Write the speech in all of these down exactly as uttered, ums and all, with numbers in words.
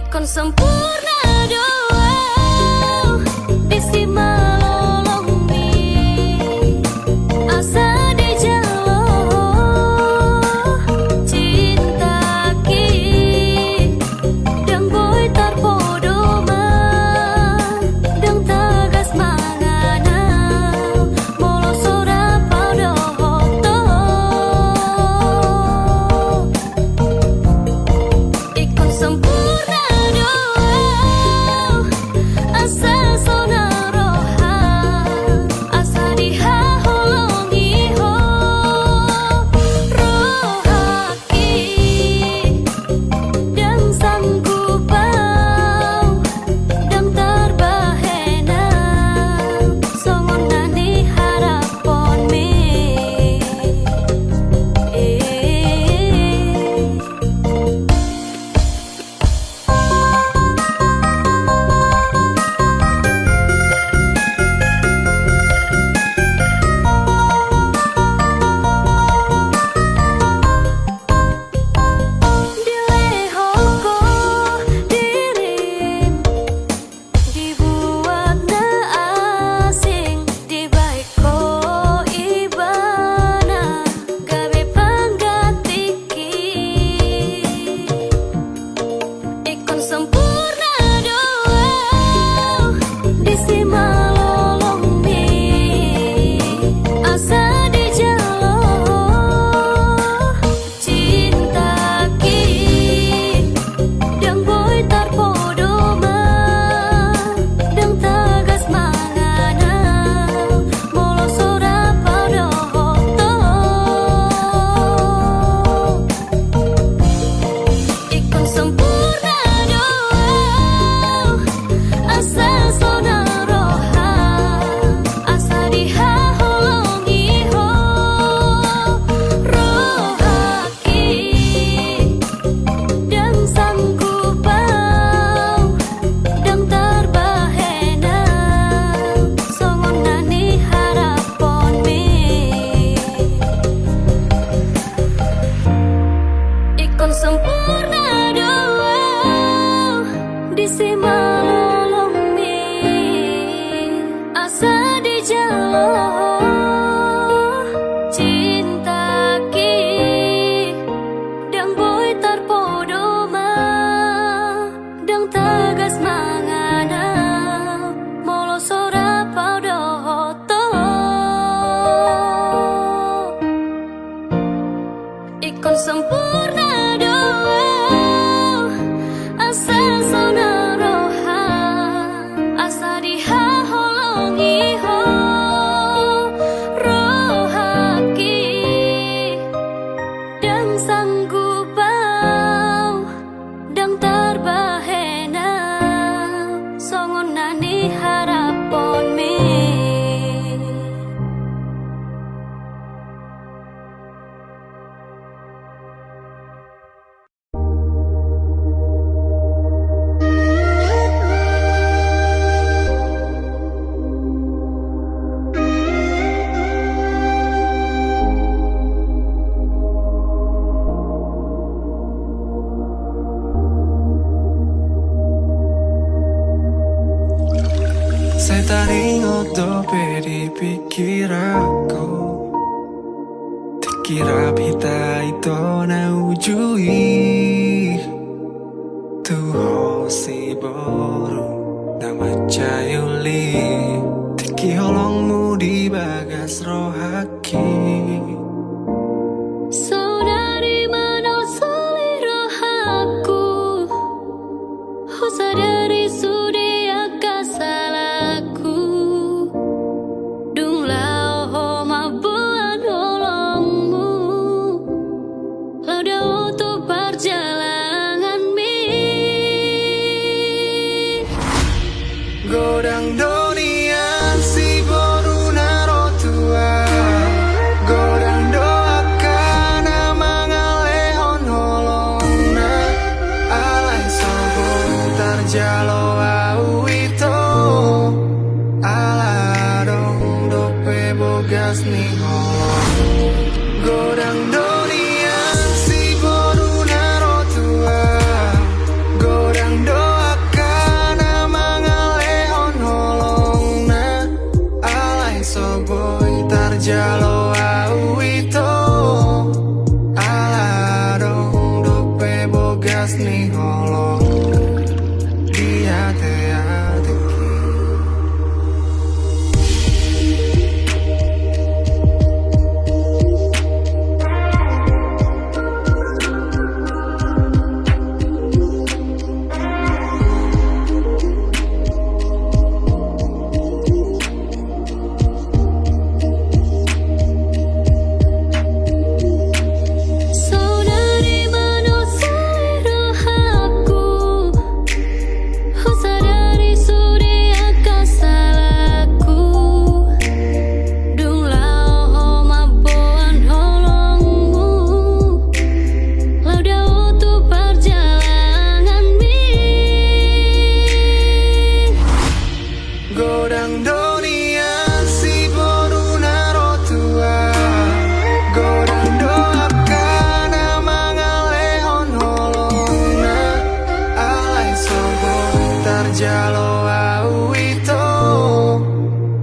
Ingkon sempurna do au disi malolongmi, asa dijalo cintaki. Ndang boi tarpodo ma, ndang tagas mangan au molo so rap au dohot ho. Ingkon sempurna do au, asa sonang roha, asa dihaholongi ho rohangki. Ndang sanggup au, ndang tarbahen au songon na niharaphonmi. Dilehon ho dirim, dibuat na asing, dibahen ho ibana gabe panggantingki. Ingkon sempurna do au disi malolongmi, asa dijalo cintaki. Ndang boi tarpodo ma, ndang tagas mangan au molo so rap au dohot ho. Ingkon sempurna do au, asa sonang roha, asa dihaholongi ho rohangki. Ndang sanggup au, ndang tarbahen au songon na niharaphonmi. Ingkon sempurna do au disi malolongmi, asa dijalo cintaki. Ndang boi tarpodo ma, ndang tagas mangan au molo so rap au dohot ho. Ingkon sempurna do au, asa sonang roha, asa dihaholongi ho rohangki. Ndang sanggup au, ndang tarbahen au songon na niharaphonmi. Sai taringot dope di pikiranku, tingki rap hita i do na uju i. Tu ho siboru na mansai uli, tingki holongmu di bagas rohangki. Saudari, mauliate rohangku, husadari sude angka salangku. Dung laho ho mamboan holongmu, laho dao tu parjalanganmi. Godang do nian siboru na ro tu ahu, godang do angka na mangalehon holongna. Alai so boi tarjalo ahu ito, ala adong dope bogas ni holong. Godang do nian siboru na ro tu ahu, godang do Di ateateki. Saudari manusia rohaku, husadari sude angka salahku. Dung laho mamboan holongmu, laho dao tu parjalanganmi. Godang do nian si boru na ro tua, godang do angka na mangalehon holongna, alai so boi tarjalo au ito,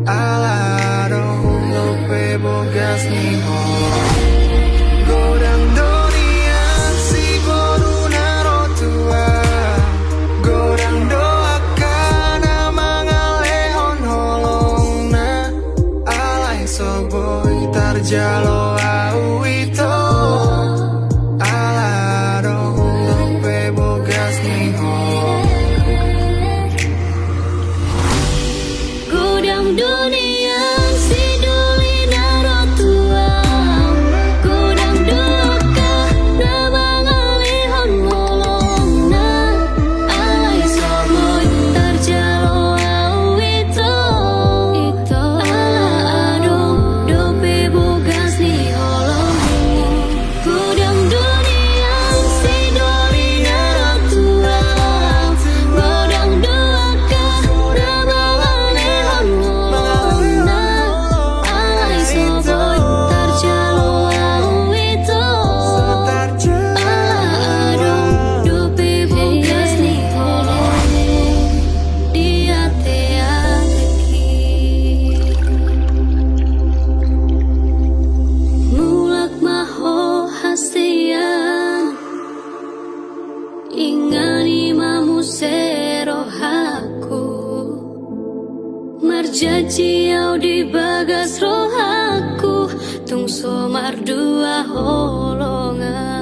ala adong dope bogas ni holong. Godang do nian si boru na ro tua, godang do angka na mangalehon holongna, alai so boi tarjalo au ito, ala adong dope bogas ni holong. Godang do nian si doli na ro tua, godang do angka na mangalehon holongna, alai so boi tarjalo au ito, ala adong dope bogas ni holong. Godang do nian si doli na ro tua, godang do angka na mangalehon holongna, alai so boi tarjalo au ito, ala adong dope bogas ni holong. Di ateateki. Mulak ma ho hasian, ingani ma muse rohangku. Marjanji au di bagas rohangku, tung so mardua holongan.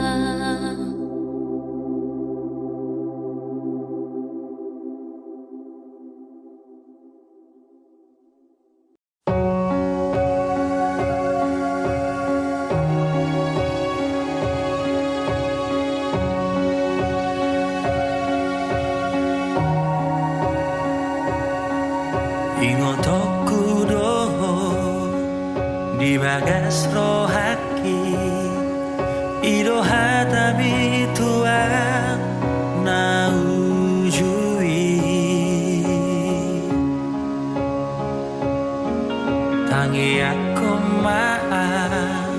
Ingotonku do ho di bagas rohangki, i do hataMi Tuhan na uju i. Tangiangkon ma au,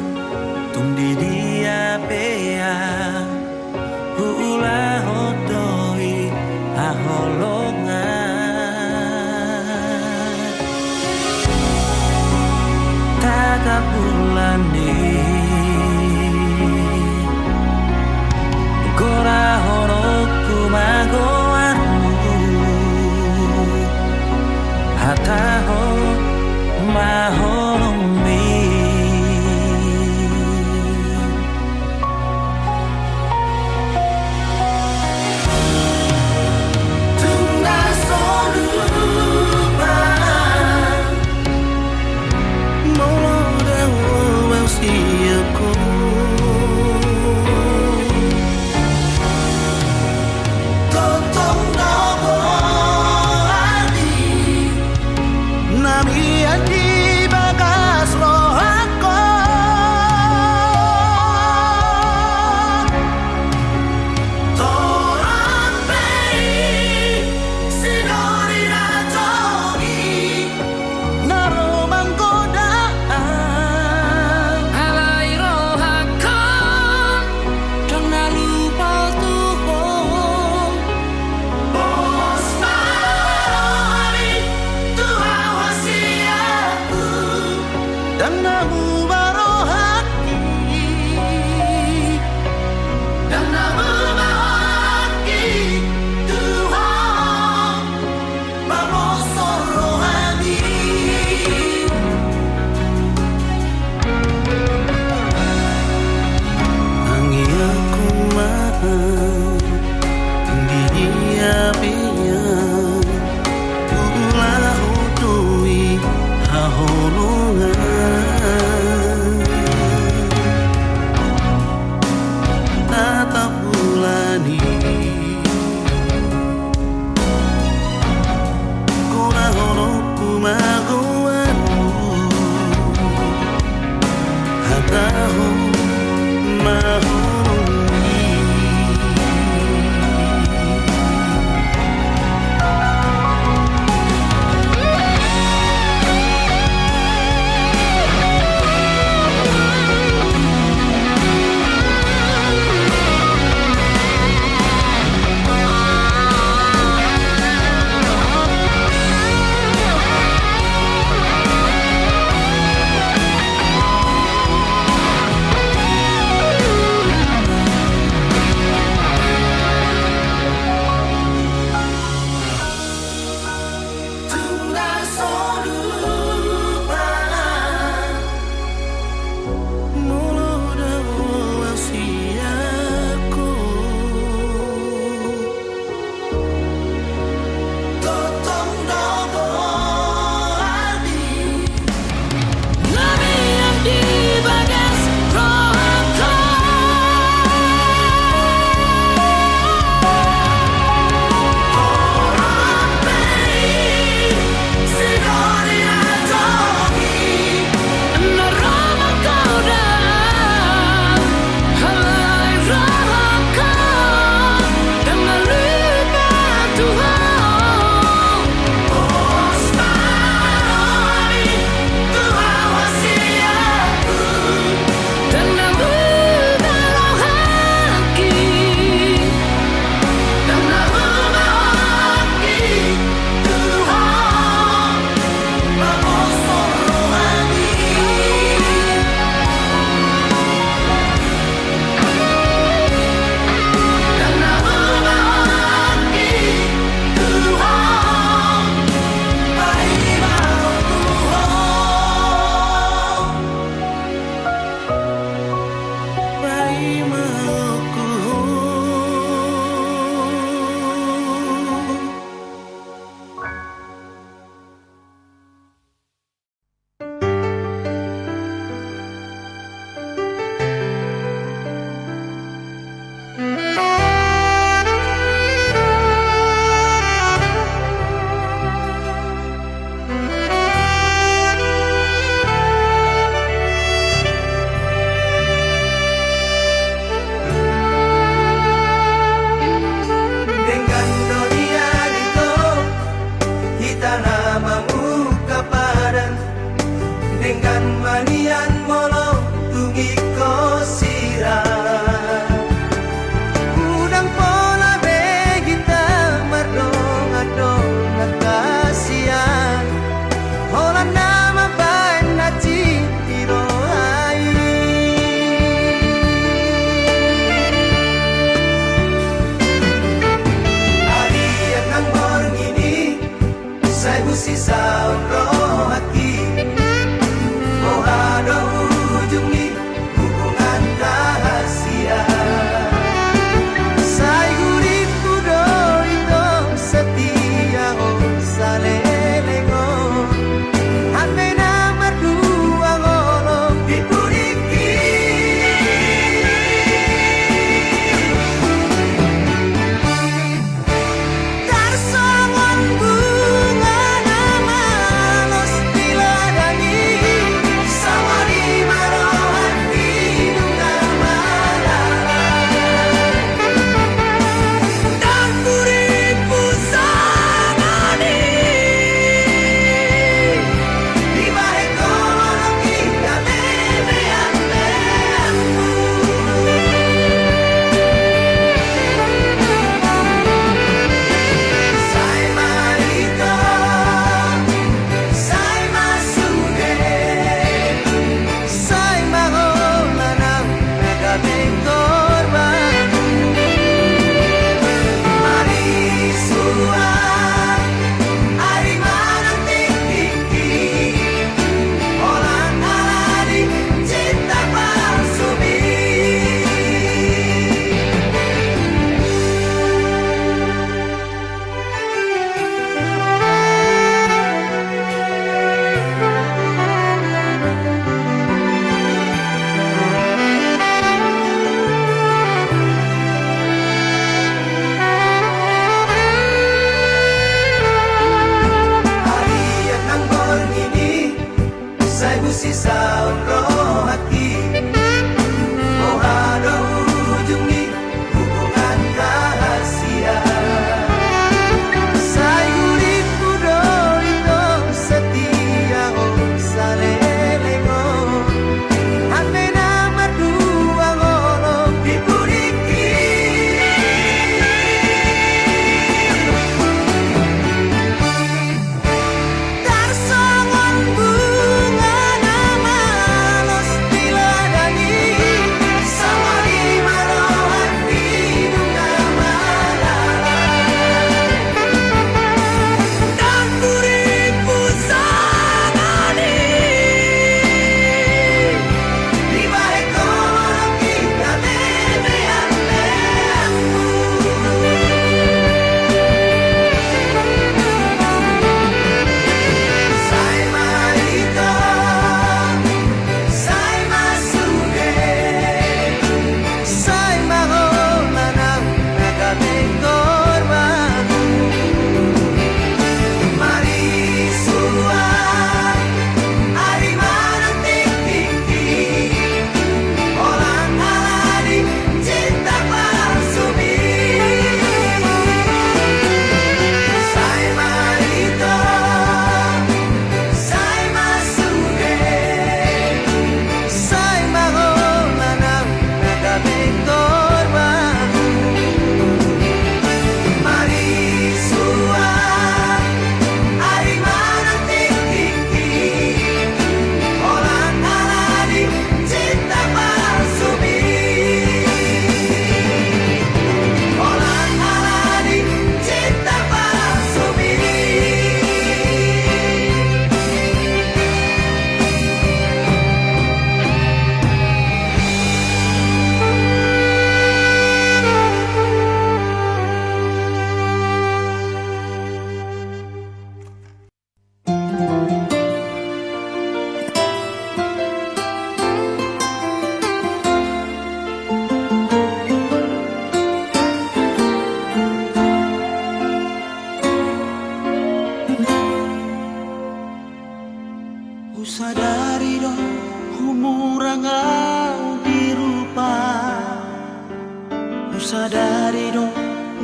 tung di dia pe au huulahon do i haholongan. Tatap bulan ni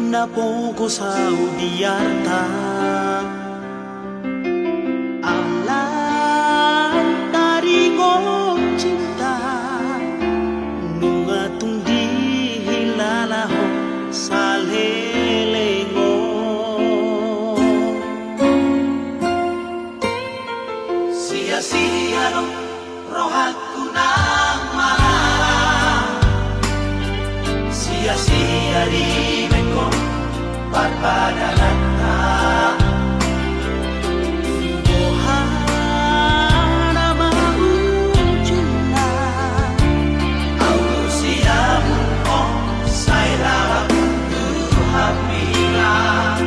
Na pogos au di arta, alai taringot cinta, nunga tung dihilala ho saleleng on. Sia-sia do rohangku nang marara, sia-sia dibahen ho parpadananta. Boha nama ujungna, au do siamun on sai lalap tu hambingan.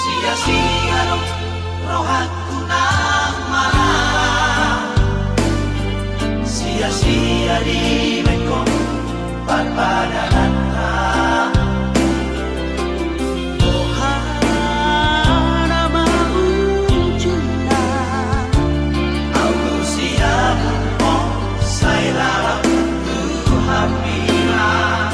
Sia-sia do rohangku nang marara, sia-sia dibahen ho parpadananta. Boha nama ujungna, au do siamun on sai lalap tu hambingan.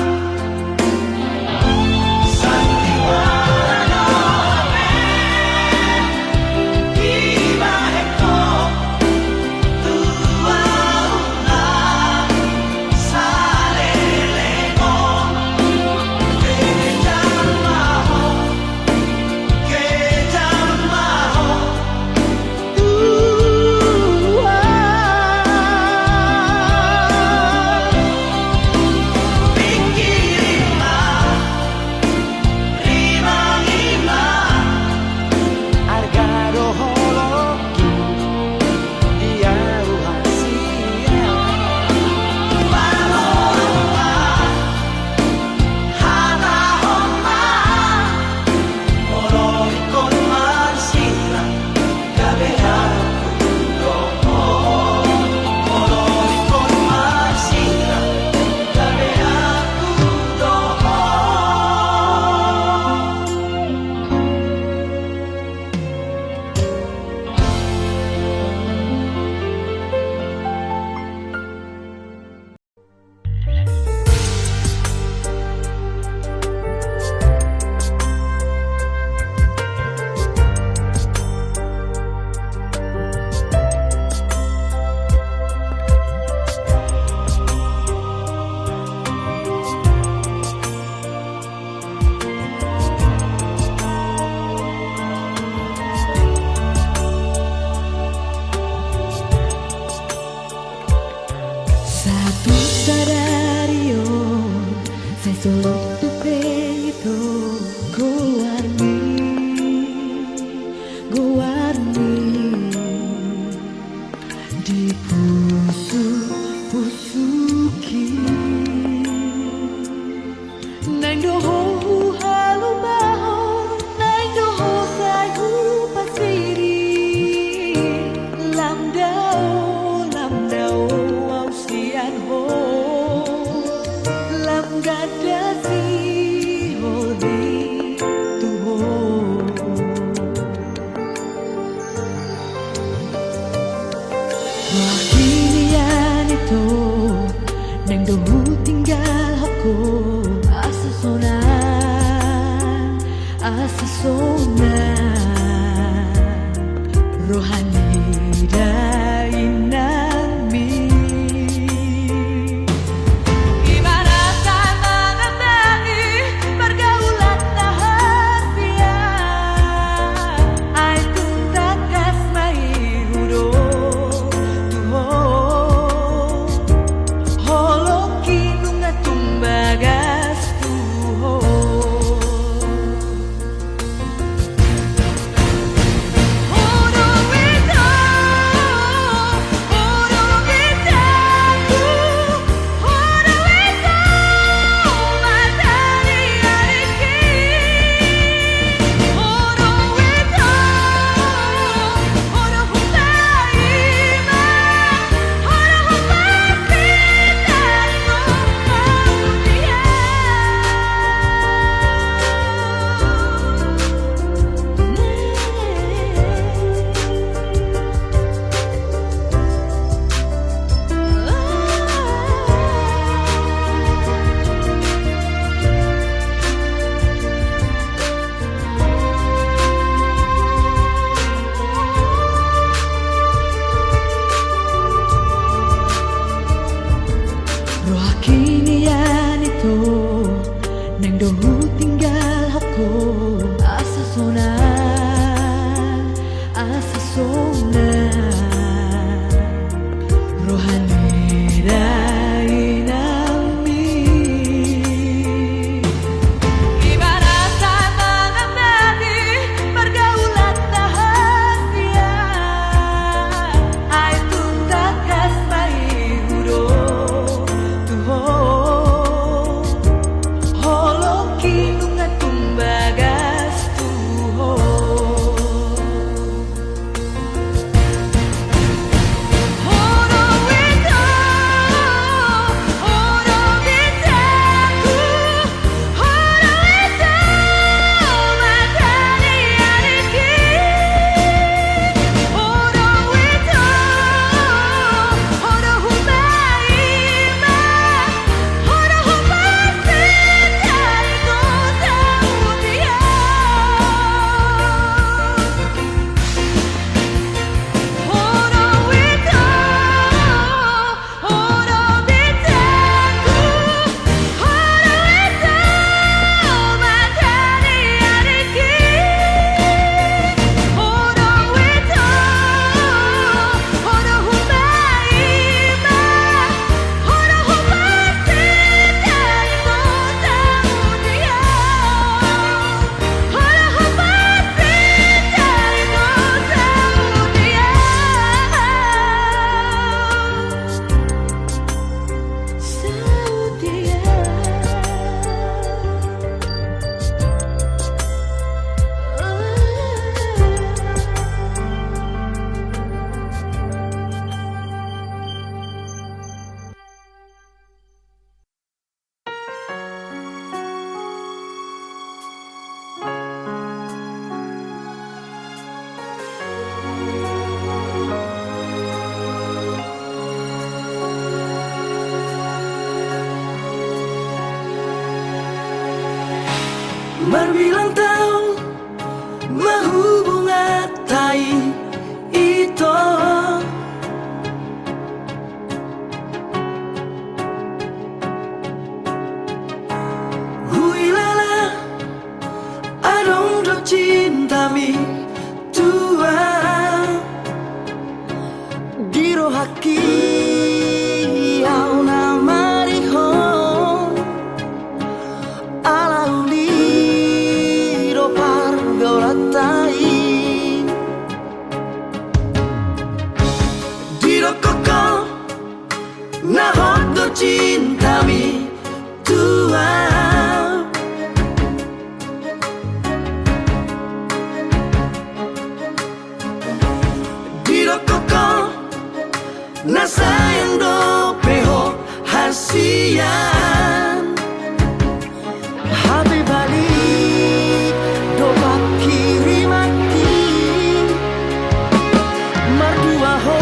Rohangki nian ito, naeng do hutinggalhon ho. Asa sonang, asa sonang roha ni dainangmi. Ibarat mangambangi pargaulan na hasian, ai tung tangkas ma i hudok tu ho. Holongki nunga tung bagas tu ho. Rohangki nian ito, naeng do hutinggalhon ho. Asa sonang, asa sonang roha ni dainangmi. Ibarat mangambangi pargaulan na hasian, ai tung tangkas ma i hudok tu ho. Holongki nunga tung bagas tu ho. Marbilang taon ma hubunganta i, ito. Huilala adong do cintami tu ahu. Di rohangki ahu na marihon, ala uli do pargaulanta i. Didokkon ho na hot do cintami tu ahu. Didokkon ho na sayang dope ho hasian. Hape balik do pangkirimangki, mardua ho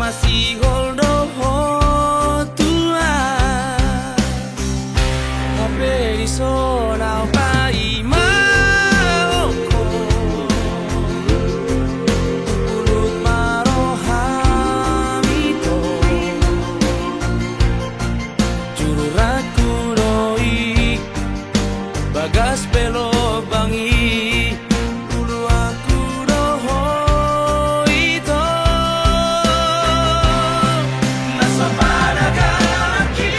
Masihol do ho Tuhan, hape dison ahu paima ho. Turpuk ma roham ito, jururangku do i, bagas pe lobang i, uluanku do ho ito. Na so panagangki,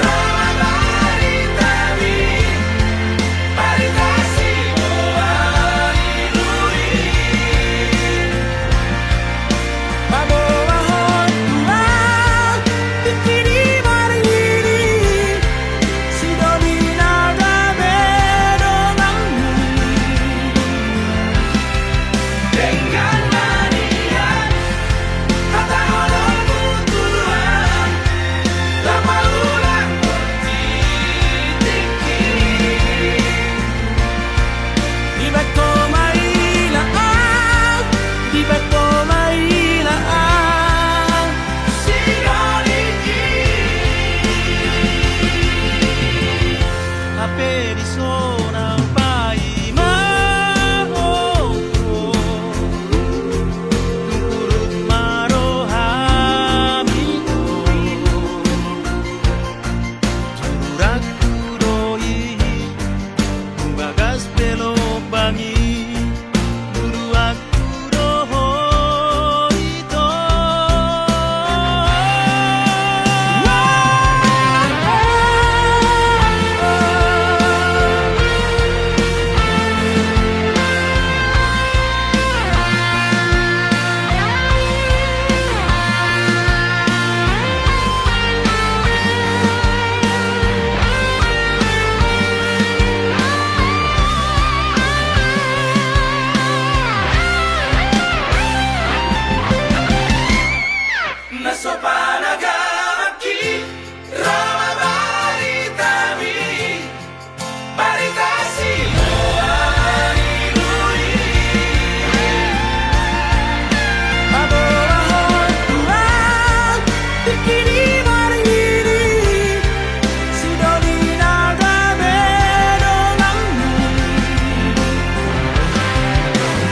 ro ma baritami, barita siboan i rui. Paboahon Tuhan, tingki ni marhini, sidoli na gabe donganmu. Denggan ma nian hata holongmu Tuhan, lapaulak tingki. Dibahen Ho ma ila ahu, dibahen Ho ma ila ahu, sidoli i. Hape dison ahu paima ho, turpuk ma roham ito. Jururangku do i, bagas pe lobang i, uluanku do ho ito. Na so panagangki, ro ma baritami, barita siboan i rui. Paboahon Tuhan, tingki ni marhini, sidoli na gabe donganmu.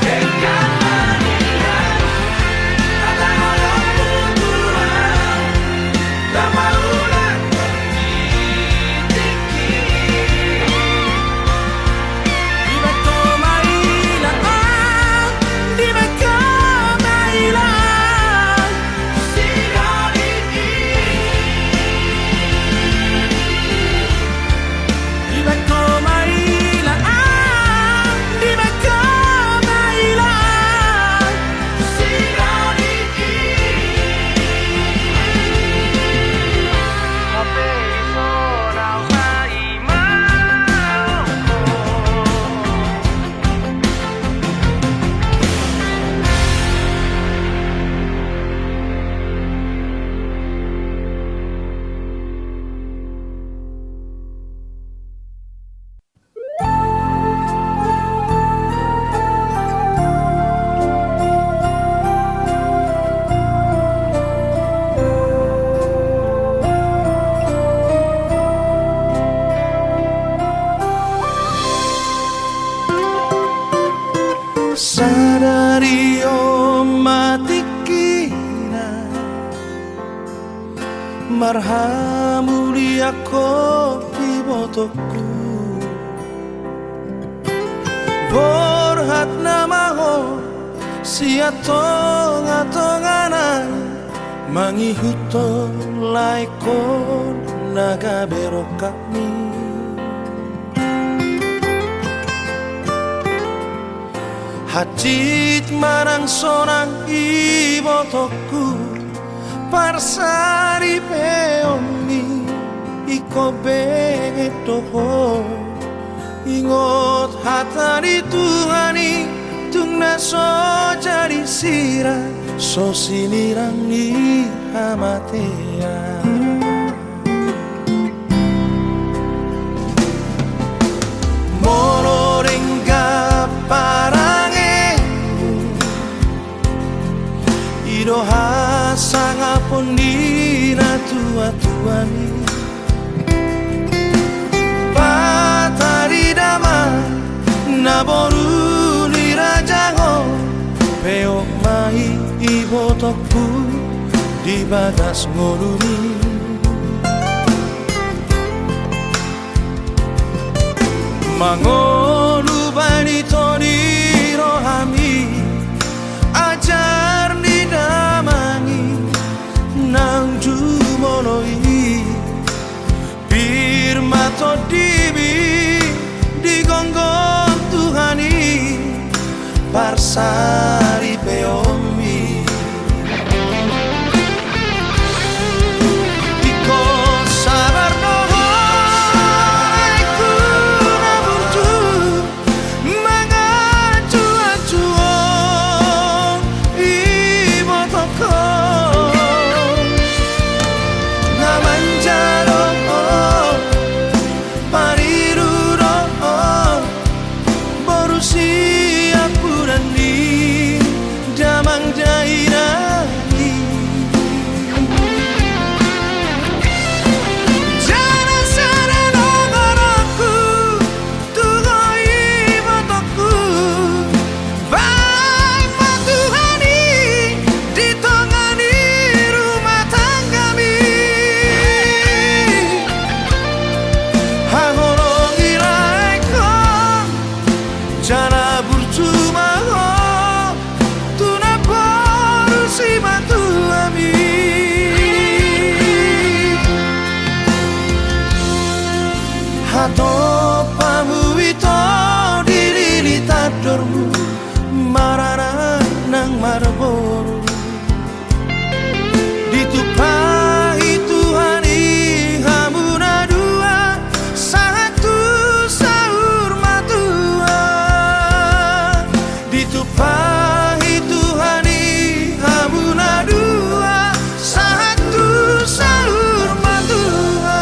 Denggan ma nian hata holongmu Tuhan, lapaulak tingki. Dibahen Ho ma ila ahu, dibahen Ho ma ila ahu, sidoli i. Dibahen Ho ma ila ahu, dibahen Ho ma ila ahu, sidoli i. Hape dison ahu paima ho. Sadari on ma tingkina marhamuliangkon ibotongku. Borhatna ma ho sian tongatonga nami, mangihuthon laengkon na gabe rongkapmi. Hansit manang sonang ibotongku, parsaripeonmi ingkon benget do ho. Ingot hata ni Tuhan i, tung na so jadi sirang, so sinirang ni hamatean. Molo denggan parangeonmu, i do hata Patari damang na boru ni raja on, peop ma i ibotongku di bagas ngolumi. Mangolu baen ito ni rohami ajar ni damang i naung jumolo i. Pir ma tondimi di gomgom Tuhan i, parsaripeonmi. Ingkon sabar do ho, aekku na burju, manganju-anju ho ibotongkon. Na manjalo ho, pariru do ho, boru siampudan ni damang dainang i. Jala sada do goarku tu ho ibotongku, baen ma Tuhan i di tonga ni rumah tanggami. Haholongi raek ho, jala burju ma ho tu na boru simatuami. Hatop hamu ito di lili tandormu, maranak nang marboru. Ditumpahi Tuhan i hamu na dua, sahat tu saur matua. Ditumpahi Tuhan i hamu na dua, sahat tu saur matua.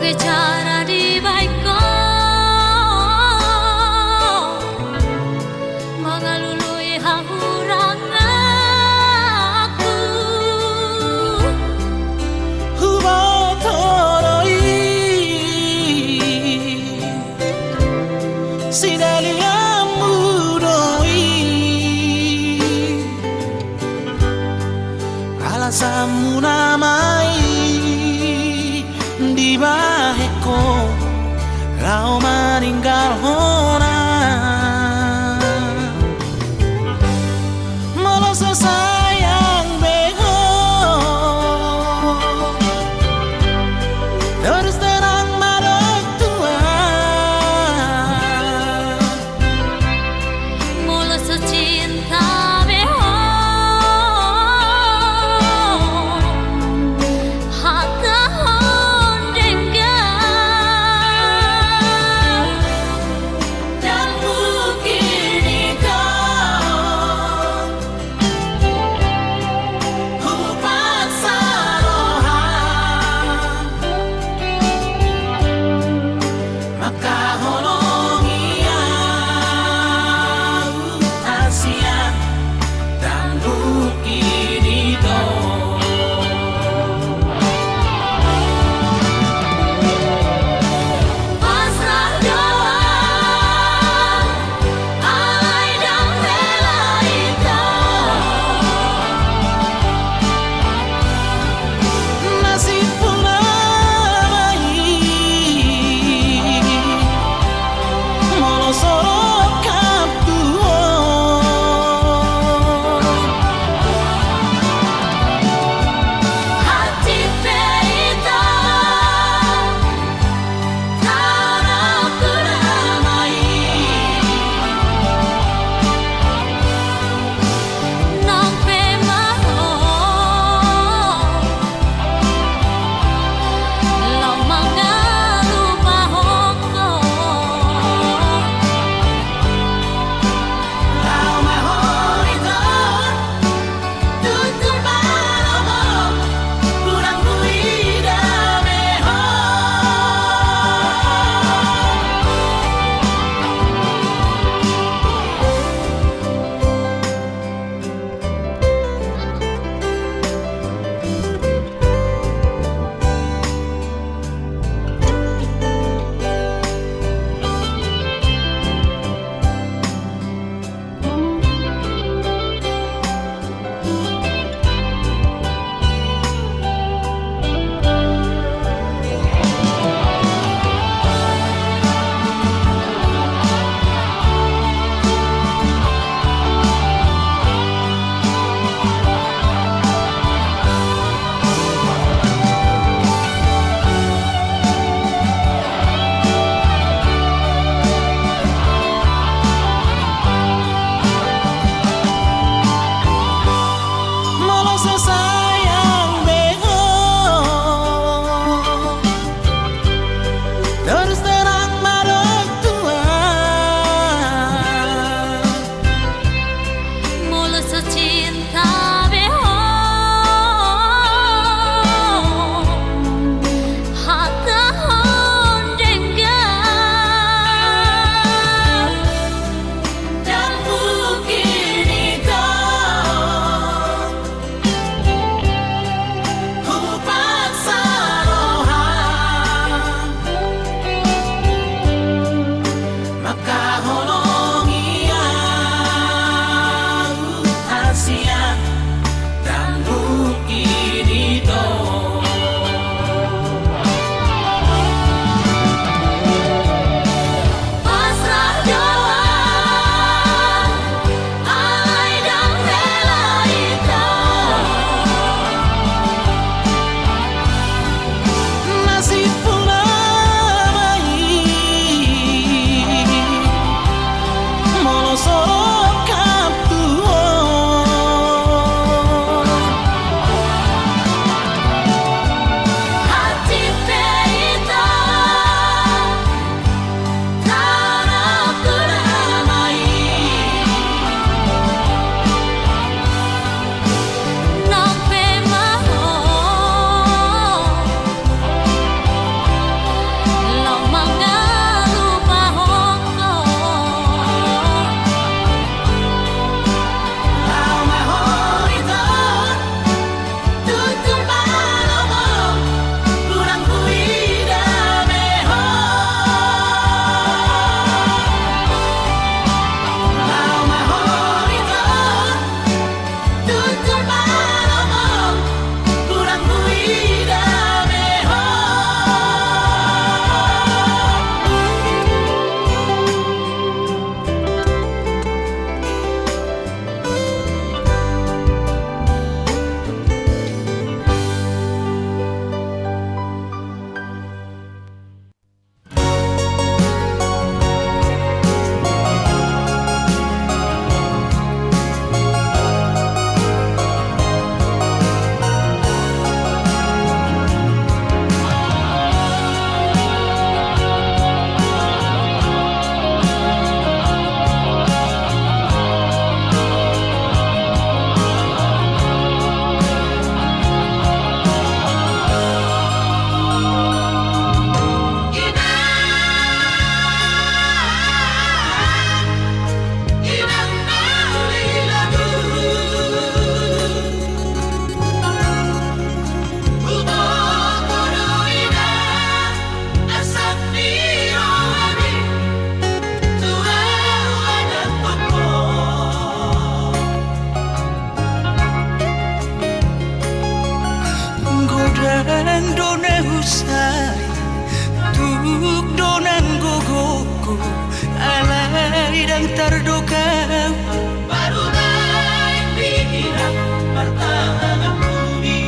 Bicara dibaen ho mangalului hahuranganku. Huboto do i sidalianmu do i. Alasanmuna ma i dibaen ho laho maninggalhon au. Molo so sayang be ho, terus terang ma dok tu au. Molo so cinta be ho, hatahon denggan. Yang tardokam baru baik pikiran pertahanan bumi.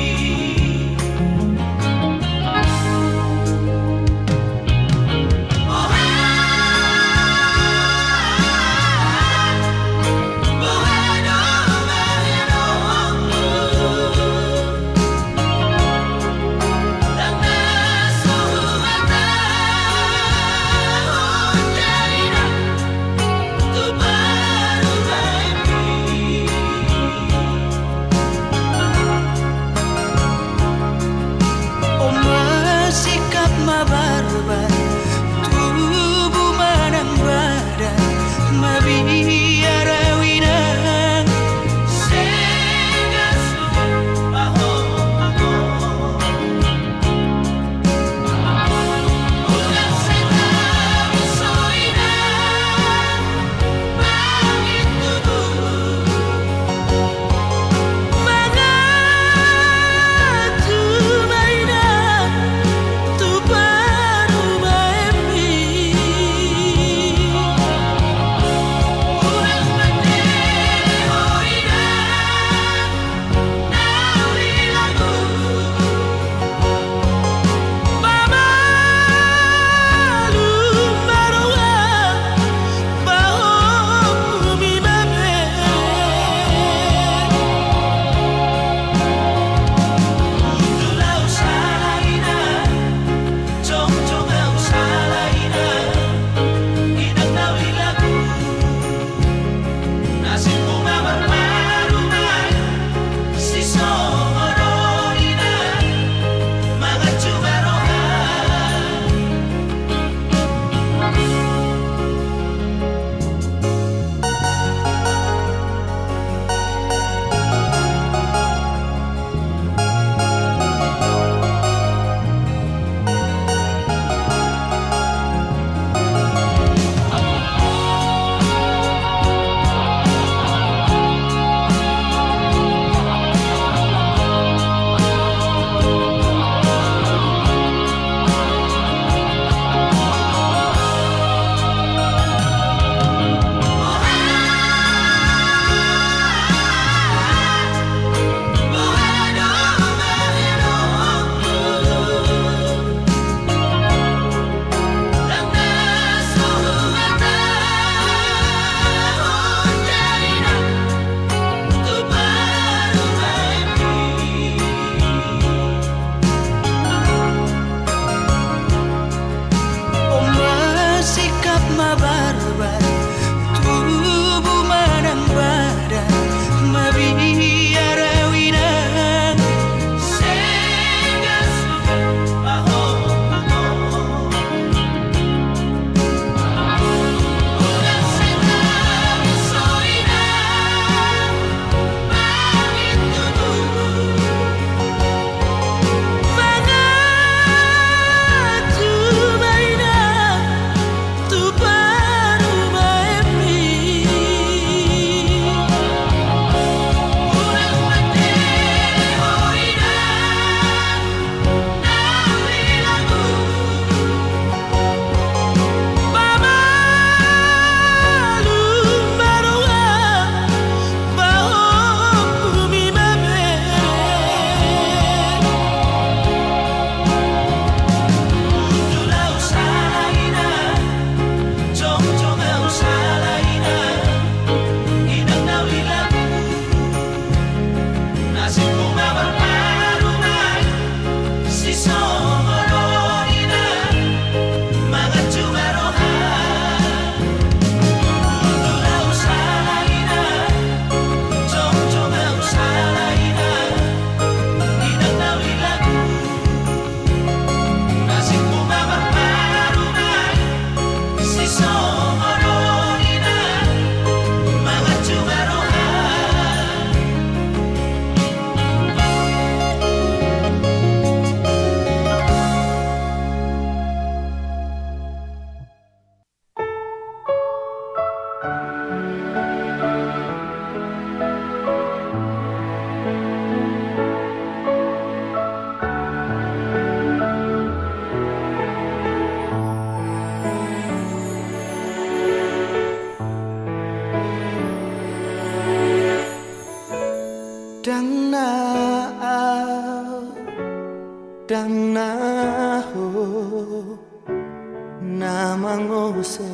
na mangose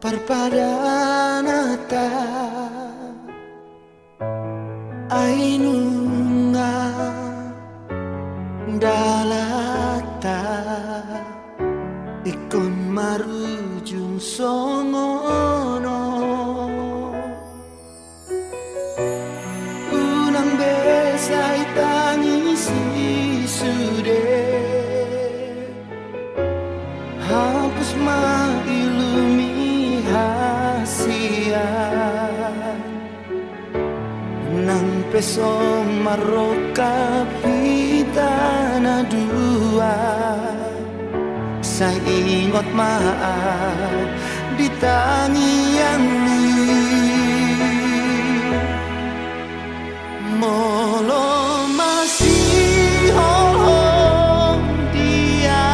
parpadananta. Ai nunga dalanta ingkon marujung songon on. Unang be sai tangisi sude, hapus ma ilumi hasian. Nang pe so marrongkap hita na dua, sai ingot ma au di tangiangmi. Molo masihol ho dia,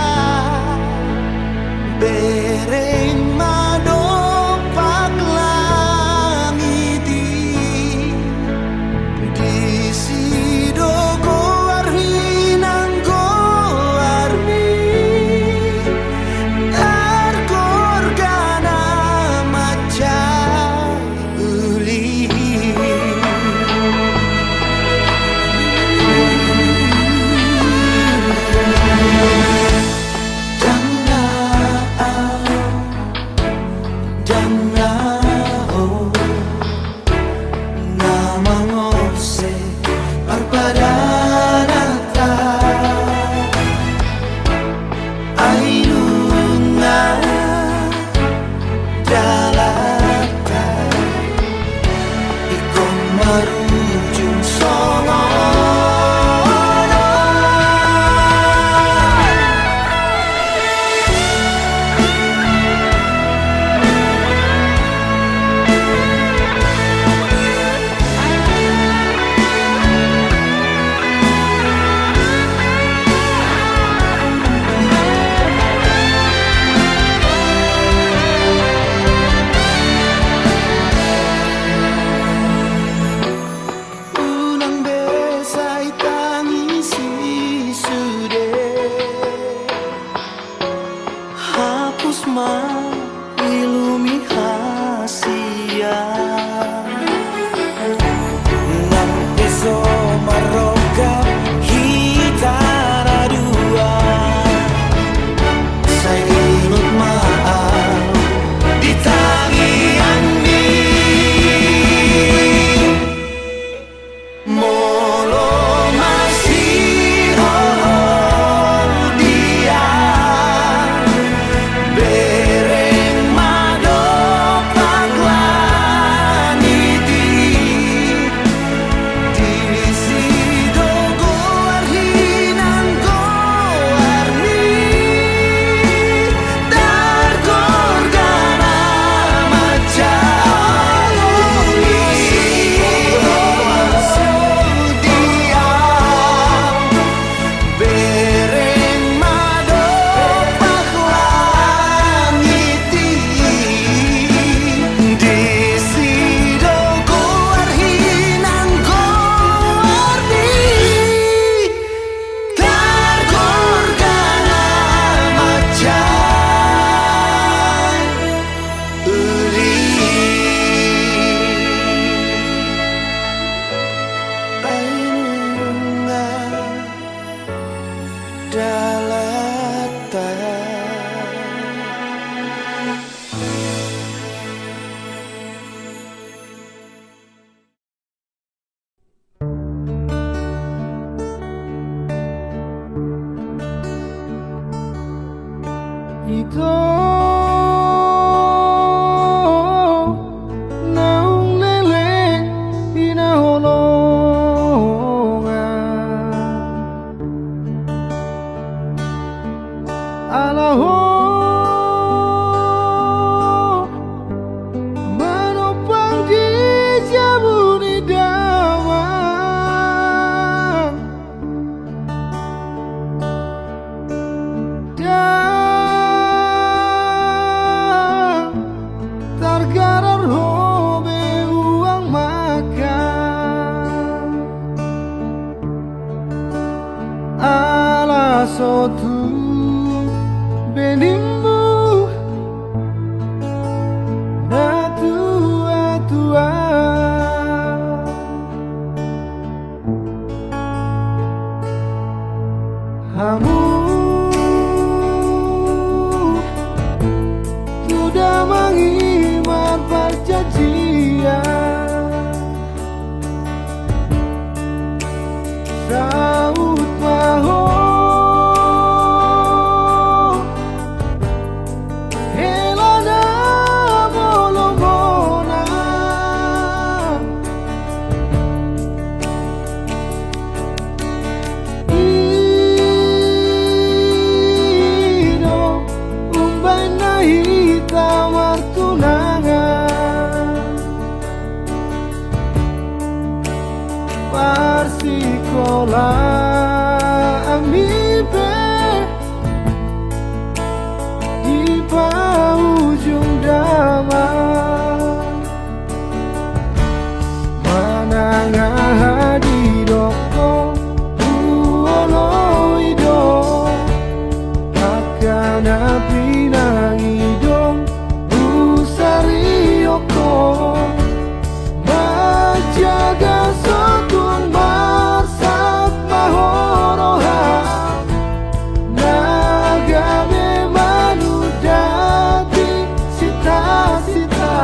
bereng ma dompak langit i, disi do goar hinang goarmi, targorgana mansai uli. Ndang na au, ndang na ho, na mangose parpadananta. Ai nunga dalanta ingkon marujung songon on. Unang be sai tangisi sude, hapus ma ilumi hasian. Nang pe so marrongkap hita na dua, sai ingot ma au di tangiangmi. Molo masihol ho dia, bereng ma dompak langit i, disi do goar hinang goarmi, targorgana mansai uli. Bereng ma dompak langit i, disi do goar hinang goarmi, targorgana mansai uli. Ai nunga dalanta. Ito naung leleng hinaholongan, ala ho manompa di jabu ni damang. Pinangido husarihon ho, manjaga so tung marsat ma ho roham, na gabe manundati sitasita.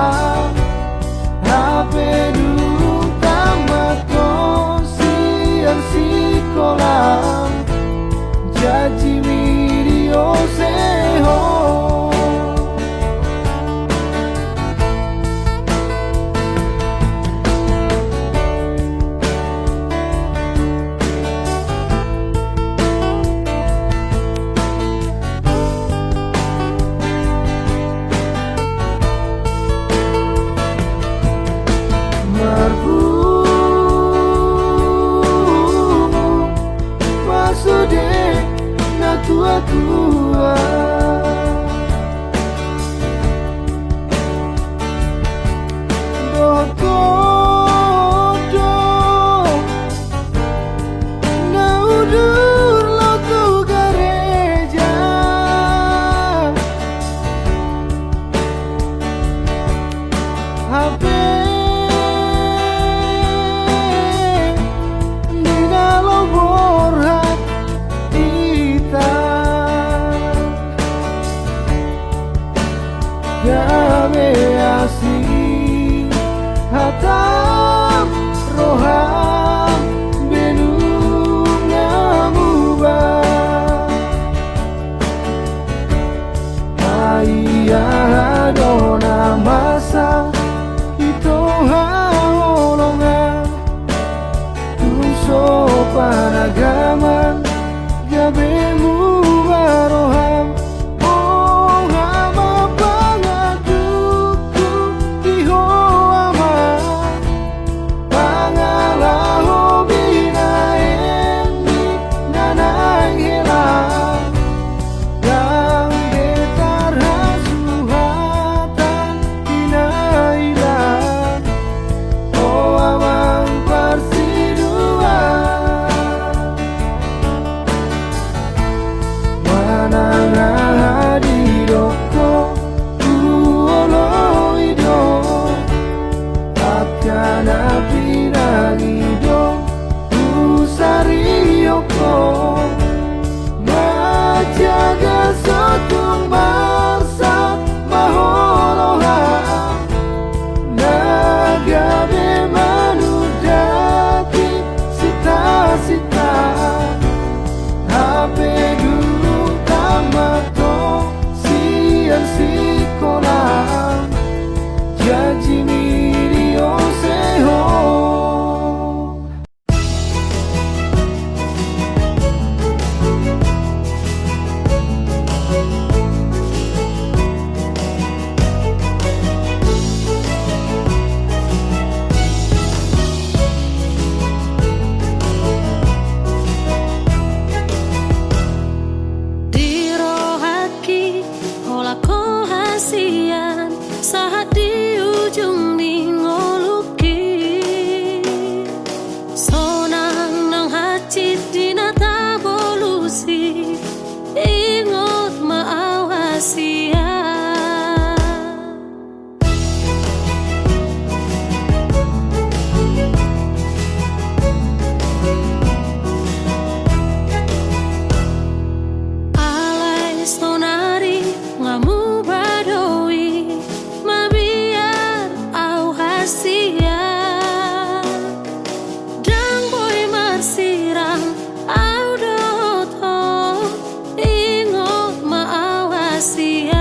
Hape dung tamat ho sian sikola, janjimi di ose ho. Marpungu ma sude natuatua. Dohot ho do na udur ro tu gareja. Hape di na laho borhat hita, gabe asing hatam, roham be nunga muba. Ai aha do na masa ito haholongan, tung so panagaman gabe muba roham. Boha ma pangantuku di ho ama, pangalaho binahen ni na naeng hela, ndang be tarhasu hata pinailaan, o amang parsiduan. Manang aha didok ho, huoloi do angka na pinangido husarihon ho, manjaga so tung marsat ma ho roham, na gabe manundati sitasita. Hape dung tamat ho sian sikola, janjimi di ose ho. Di rohangki holan ho hasian, sahat di ujung ni ngolungki. Sonang nang hansit di na tabolusi, ingot ma au hasian. Alai saonari nga muba do i, mabiar au hasian. Ndang boi marsirang au dohot ho, ingot ma au hasian.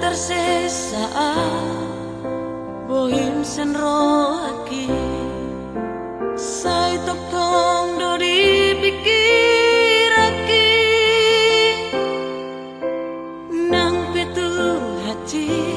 Arsesa, bohim sian rohangki, sai tongtong do di pingkiranki. Nang pe tu hansit